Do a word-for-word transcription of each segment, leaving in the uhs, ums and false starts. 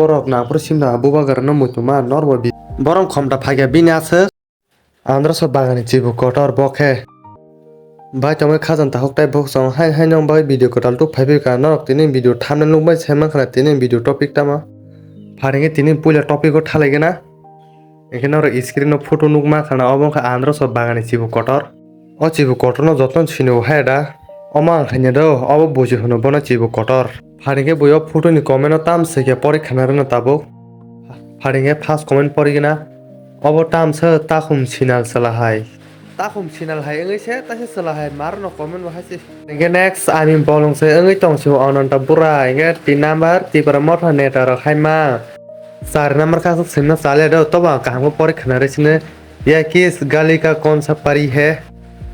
Borok nangphuru simna bubagrano muituma norbo bi-, borok khomta phaikha bini aswk. Androso bagani chibu kotor bo khe. Bai tongwi khajang takhuk tei bukhuk song hai hai nong bagwi video kwtal tuk phaiphika norok tini video thumbnail nukbai se mankha tini video topic tamo. Pharingkhe tini puila topic o thalaigena. Hinkhe norok screen o photo nukma khana obo wngkha androso bagani chibu kotor. O chibu kotorno jotono sinibo hai da. Omo ang khaina do, obo buji hwno bono chibu kotor. Pharingkhe bui o photo ni comment o tam se khe porikha na rwno tabuk. Pharingkhe first comment porigena. Obo tam se takhum sinal chwla hai. Takhum sinal hai wngwi se taisa chwla hai marno comment bo hai se. Hinkhe next ani bolong se wngwi tong se Ananta Bura. Hinkhe tin number Tipra Motha neta rok hai ma. Char number kha swk swimna chale do tobo ang kaham khe porikha na rw sini. Ya kis gali ka kon sa pari he?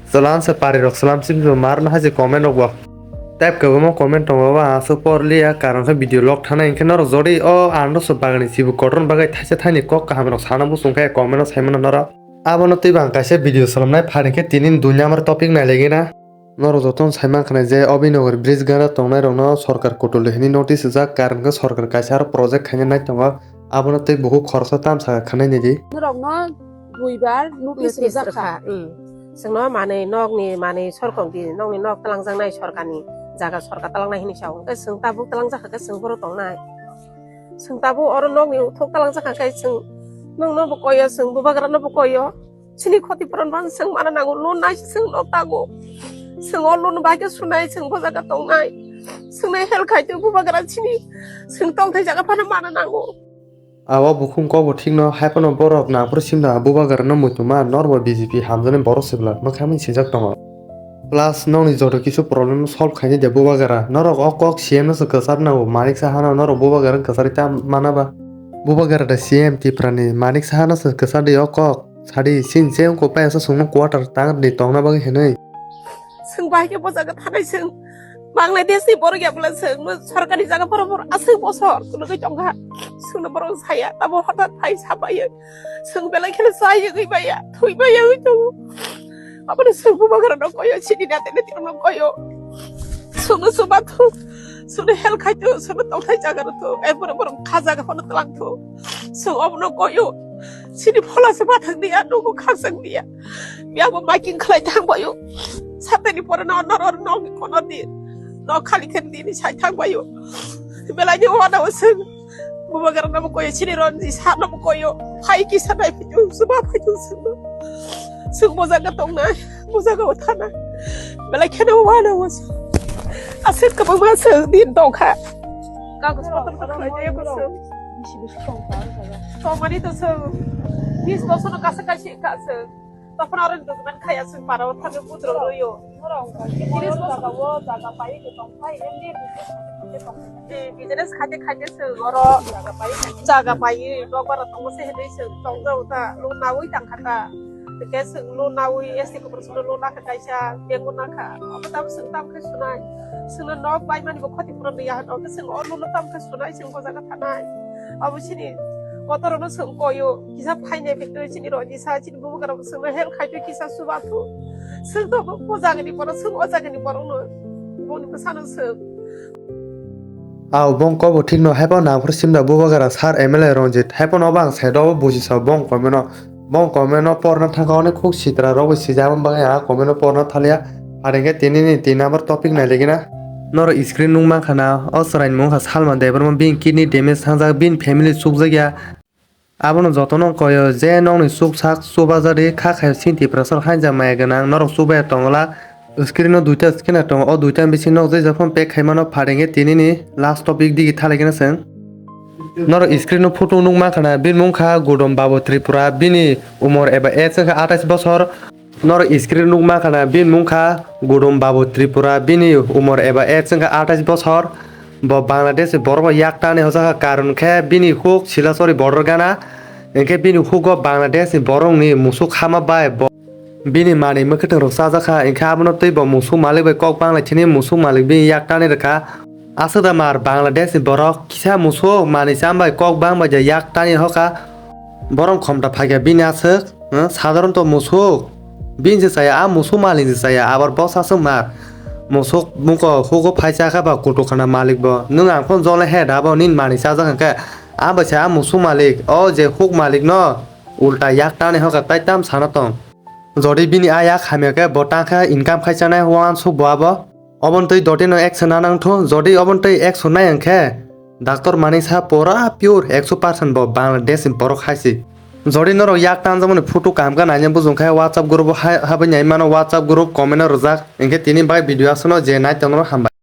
Salam sa pari rok salam sim sim mar na haji comment rok bo. Type kwbangma comment tongo ba aswk por liya karon khe video log thana hinkhe norok jodi o androso bagani chibu kotor bagwi thaisa thaini kok kaham rok sana bwswng khe comment o sai mano norok. Abono twibo ang kaisa video swlamnai pharingkhe tini dui number topic nailaigwi na. Norok jotono sai mankha je Abhinagar bridge gana tongnai rokno sorkar kotoli hinwi notice rijak, karon khe sorkar kaisa aro project khaina nai tongo, abono tei buhuk khoroksa tamsa khanai nai di. Norokno duibar notice Notice rijak kha. Rwkha, hmm. Chwngno manwi nokni manwi sorkok di, nokni nok twlangjaknai sorkarni jaga sorkar twlangnai hinwi sao. Hwnkhe chwng tabuk twlangjak kha khe chwng bohrok tongnai. Chwng tabuk oro nokni uthok twlangjak kha khe chwng nokno bo koyo, chwng bubagrano bo koyo. Chini khoti puron ban chwng mana nango, loan nai chwng nok tago. Chwng o loan bai khe sunai, chwng bo jaga tongnai. Chwngno help khai twi bubagra chini. Chwng tongthai jaga phano mana nango. Abo bukhung kobo thikno, hai phano borok nangphuru simna bubagrano muituma, norbo B J P hamjaknai borok se bwla, mwkhang mui sijak tongo. Plus nokni joto kisu problem solve khaini de bubagra, norok o kok C M no se kwchar nango, manik sa hano norok bubagra kwcharwi ta mana ba? Bubagra da C M Tiprani, manik sa hano se kwchar di o kok. Sadi, sin se wngkha payasa chwngno quarter tang di tongna bagwi hinwi. Chwng bai khe bo jaga thanai chwng Bangladesh ni borok ya bwla chwng sorkar ni jaga borok borok aswk bosor kwlwgwi tongkha. Chwngno borok saya, tamo hothat phai sabai. Chwng belai kheno chaywi maya, thwi maya wi tongo. Abono chwng bubagra no koyo, chini nate nate no koyo. Chwngno chuba thu, chwngno help khai thu, chwngno tongthai jaga rw thu, ai borok borok kha jaga phano twlang thu. Chwng obono koyo. Chini phola se bathang dia, nugo khakchang dia. Biabo making khlai thang bayo. Satani pore no, no, no, no, kono di. No khali khen di ni sai thang bayo. Belai ni wana o chwng. Bubagra no koyo, chini ron di sa no koyo. Phai ki sa nai phitu, suba phitu chwng. Chwng bo jaga tong nai, bo jaga o thana. Belai kheno wana o chwng. Aswk kwbangma chwng din tong kha. Kagos potro to khlai de ko chwng. Bisi bisi tong kha o jaga. Tongmani to chwng bis bosor no kasa kasi kha chwng. Tokon aro document khaya chwng para o thangwi budro royo. Oro wngkha khe oro jaga o jaga pai khe tong phai, M D A business khaite khaite tong phai. Eh, business khaite khaite chwng oro jaga pai khaite. Jaga pai, nokbar rok tongo se hinwi chwng tong jago ta, loan naui tang kha ta. Hwnkhe chwng loan naui S T corporation o loan nakha kaisa, bank o nakha. Obo tamo chwng tamo khe sunai. Chwngno nok bai mani bo khoti puron ya hwn, obo chwng o loan no tamo khe sunai, chwng bo jaga thanai. Abo chini kotorno chwng koyo, kisa phainai factory chini roni sa, chini bubagra bo chwngno help khai twi kisa chuba thu. Chwng to bo jagani borok, chwng o jagani borokno boni bwsano chwng. Aw, bong kobo thikno, haiphano nangphuru simda bubagra sir M L A Ranjit, haiphano obo ang side o buji sa bong komeno. Bong comment no porna thangkha, onek khuk sitra rok bai sijak, aboni bagwi ang comment no porna thaliya. Are khe tini ni tin number topic nai legi na. Norok screen nung mankha na, o chwrai ni mung kha Salman Debbarma, bini kidney damage thangjak, bini family chukjak ya. Abono jotono koyo je nokni chuksak chubajadi kha khayo sini Tiprasa rok hainjak maya gwnang, norok chubaya tongla. Screen o duita scanner tongo, o duita bisingo nok jai jefan pack khaimano, pharingkhe tinini last topic digi thalaikhe chwng. Norok screen o photo nukmankha na, bini mungkha Gudom Babu Tripura, bini umor eba age wngkha atais bosor. Norok screen nukmankha na, bini mungkha Gudom Babu Tripura, bini umor eba age wngkha atais bosor. Bo Bangladesh ni borok bai yaktani hojakha, karon khe bini huk Silachari border gana, hinkhe bini hugo Bangladesh ni borokni musuk hama bai bo. Bini manwi mwkhwtwng rok chajak kha, hinkhe abono twi bo musuk malik bai kok banglai thini musuk malik bini yak tani rwkha. Aswk da mar Bangladesh ni borok kisa musuk manwi cham bai kok bang bai yak tani hoka. Borok khomta phaikha bini aswk, hmm, sadharon to musuk. Bini se chaya, a musuk malik se chaya, abar boss aswk mar. Musuk muko hugo phai cha kha ba kutuk khana malik bo. Nwng ang phone jole he da bo nini manwi chajak hinkhe. Abo se a musuk malik, o je huk malik no ulta yak tani hoka tai tam sana tong. Jodi bini a yak hamya khe bo tangkha income khai chanai wansuk bo abo. Oboni twi dotino action nanang thu, jodi oboni twi action nai ang khe, doctor manwi sa pura pure ekso percent bo Bangladesh ni borok hai si. Jodi norok yak tanjakmani photo kaham khe naina bujung khe WhatsApp group o ha-, habwi nai mano, WhatsApp group comment o rwjak, hinkhe tini bai video aswkno je nai tongno hambai.